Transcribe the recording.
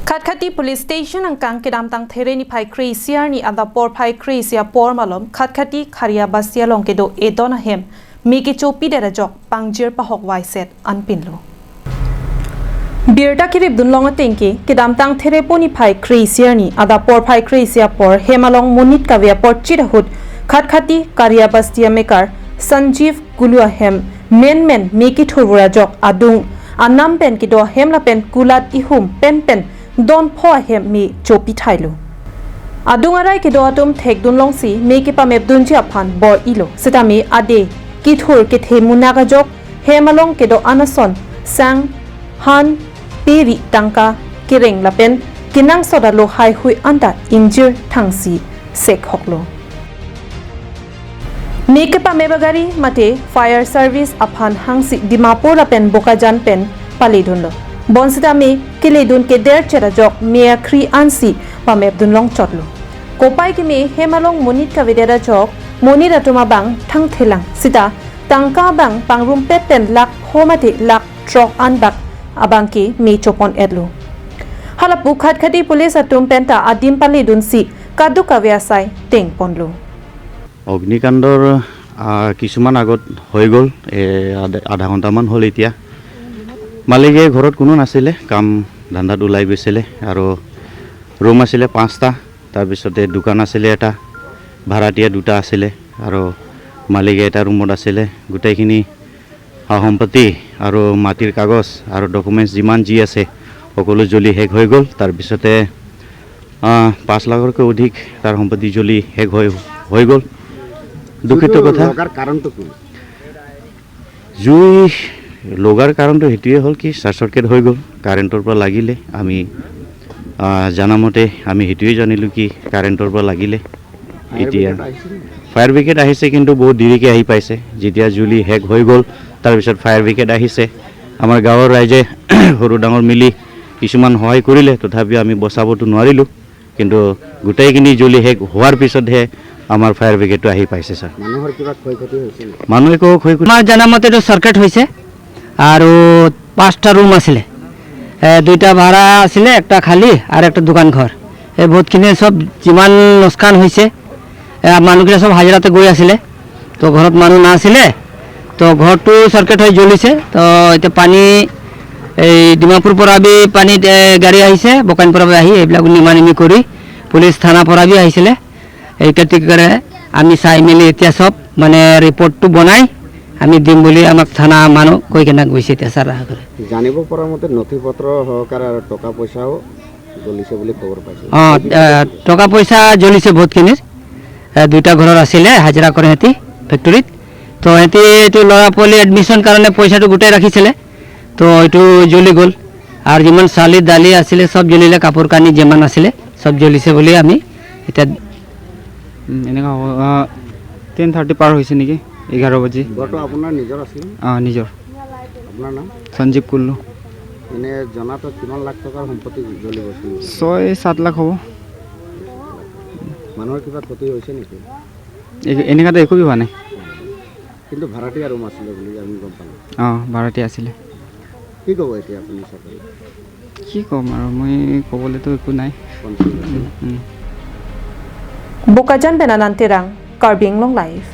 Khatkhati police station angkang kedam tang there ni phai krisiar ni ada por phai krisia por malom Khatkhati kharia basia long kedo edon hem mi ki chopi dera jok pangjir pahok waiset anpinlo Birta kirib dunlong tengki kedam tang there poni phai krisiar ni ada por phai krisia por hemalong munit kavya por chirahut Khatkhati karia bastia mekar Sanjeev Gulua hem men men mi ki thurura jok adung anam pen ki do hemla pen kulat ihum pen pen don pho hem mi chopi thailu adung arai ki do atum thek dun long si me ki pa mep dun ji aphan bor ilo sitami ade ki thur ki themuna ga jok hemalong ke do anason sang han peri tangka kireng lapen kinang soda lo hai hui anda injir thangsi sek hoklo me ki pa mebagari mate fire service aphan hangsi Dimapur lapen Bokajan pen pali dunlo bonsita me kiledun ke der chera jok mea khri ansi pamep dunlong chotlo kopai ki me hemalong monit ka vedera jok monit atuma bang thang thelang sita tangka bang pangrum pet pen lak homate lak trok an bak abang ki me chopon edlo halapu Khatkhati police atum penta adim pali dun si kadu kavya sai teng ponlo অগ্নিকাণ্ডৰ কিছুমান আগত হৈ গ'ল, আধা ঘণ্টামান হ'ল। এতিয়া মালিকে ঘৰত কোনো নাছিলে, কাম ধান্দাত ওলাই গৈছিলে। আৰু ৰুম আছিলে 5টা, তাৰপিছতে দোকান আছিলে এটা, ভাড়াতীয়া 2টা আছিলে আৰু মালিকে এটা ৰুমত আছিলে। গোটেইখিনি সা সম্পত্তি আৰু মাটিৰ কাগজ আৰু ডকুমেণ্টছ যিমান যি আছে সকলো জ্বলি শেষ হৈ গ'ল। তাৰপিছতে 5 লাখতকৈ অধিক তাৰ সম্পত্তি জ্বলি শেষ হৈ গ'ল। দুখিত কথা, জুই লগাৰ কাৰণটো সেইটোৱে হ'ল কি চাৰ্ট চাৰ্কিট হৈ গ'ল, কাৰেণ্টৰ পৰা লাগিলে। আমি জানামতে আমি সেইটোৱে জানিলোঁ কি কাৰেণ্টৰ পৰা লাগিলে। এতিয়া ফায়াৰ ব্ৰিগেড আহিছে, কিন্তু বহুত দেৰিকৈ আহি পাইছে। যেতিয়া জুলি শেষ হৈ গ'ল তাৰপিছত ফায়াৰ ব্ৰিগেড আহিছে। আমাৰ গাঁৱৰ ৰাইজে সৰু ডাঙৰ মিলি কিছুমান সহায় কৰিলে, তথাপিও আমি বচাবতো নোৱাৰিলোঁ। কিন্তু গোটেইখিনি জ্বলি শেষ হোৱাৰ পিছতহে আমাৰ ফায়াৰ ব্ৰিগেডটো আহি পাইছে। ছাৰ, মানুহৰ কিবা ক্ষয় ক্ষতি হৈছে? মানুহ একো ক্ষয় ক্ষতি আমাৰ জানামতে এইটো চাৰ্কিট হৈছে। আৰু 5টা ৰুম আছিলে, 2টা ভাড়া আছিলে, একটা খালী আৰু একটা দোকান ঘৰ। এই বহুতখিনি চব যিমান লোকচান হৈছে। মানুহকেইটা চব হাজিৰাতে গৈ আছিলে, তো ঘৰত মানুহ নাছিলে, তো ঘৰটো চাৰ্কিট হৈ জ্বলিছে। তো এতিয়া পানী এই ডিমাপুৰ পৰা বি পানীত গাড়ী আহিছে, বোকান পৰা আহি এইবিলাক নিমা নিমি কৰি পুলিচ থানাৰ পৰা বি আহিছিলে। এই কৰে আমি চাই মেলি এতিয়া চব মানে ৰিপৰ্টটো বনাই আমি দিম বুলি আমাক থানা মানুহ কৈ কেনে গৈছে। এতিয়া ছাৰ কৰে জানিব পৰা মতে নথি পত্ৰ সহকাৰে আৰু টকা পইচাও জ্বলিছে বুলি খবৰ পাইছোঁ। অঁ, টকা পইচা জ্বলিছে বহুতখিনিৰ। 2টা ঘৰৰ আছিলে, হাজিৰা কৰে সিহঁতি ফেক্টৰীত। তো সিহঁতি এইটো ল'ৰা পোৱালি এডমিশ্যন কাৰণে পইচাটো গোটাই ৰাখিছিলে, তো এইটো জ্বলি গ'ল। আৰু যিমান চালি দালি আছিলে চব জ্বলিলে, কাপোৰ কানি যিমান আছিলে চব জ্বলিছে বুলি আমি এতিয়া এনেকুৱা হ'ব 10:30 পাৰ হৈছে নেকি, 11 বাজি। ঘৰটো আপোনাৰ নিজৰ আছিলে? অঁ, নিজৰ। আপোনাৰ নাম? সঞ্জীৱ কুল্লু। এনে জনাত কিমান লাখ টকাৰ সম্পত্তি জ্বলি গৈছে? 6-7 লাখ হ'ব। মানুহৰ কিবা ক্ষতি হৈছে নেকি? এনেকুৱাতো একো হোৱা নাই। কিন্তু ভাড়াতীয়া ৰুম আছিলে বুলি আমি গম পালোঁ। অঁ, ভাড়াতীয়া আছিলে। কি ক'ব এতিয়া আপুনি চৰকাৰে? কি ক'ম আৰু, মই ক'বলৈতো একো নাই। Bokajan Benanantirang, Karbi Anglong Live.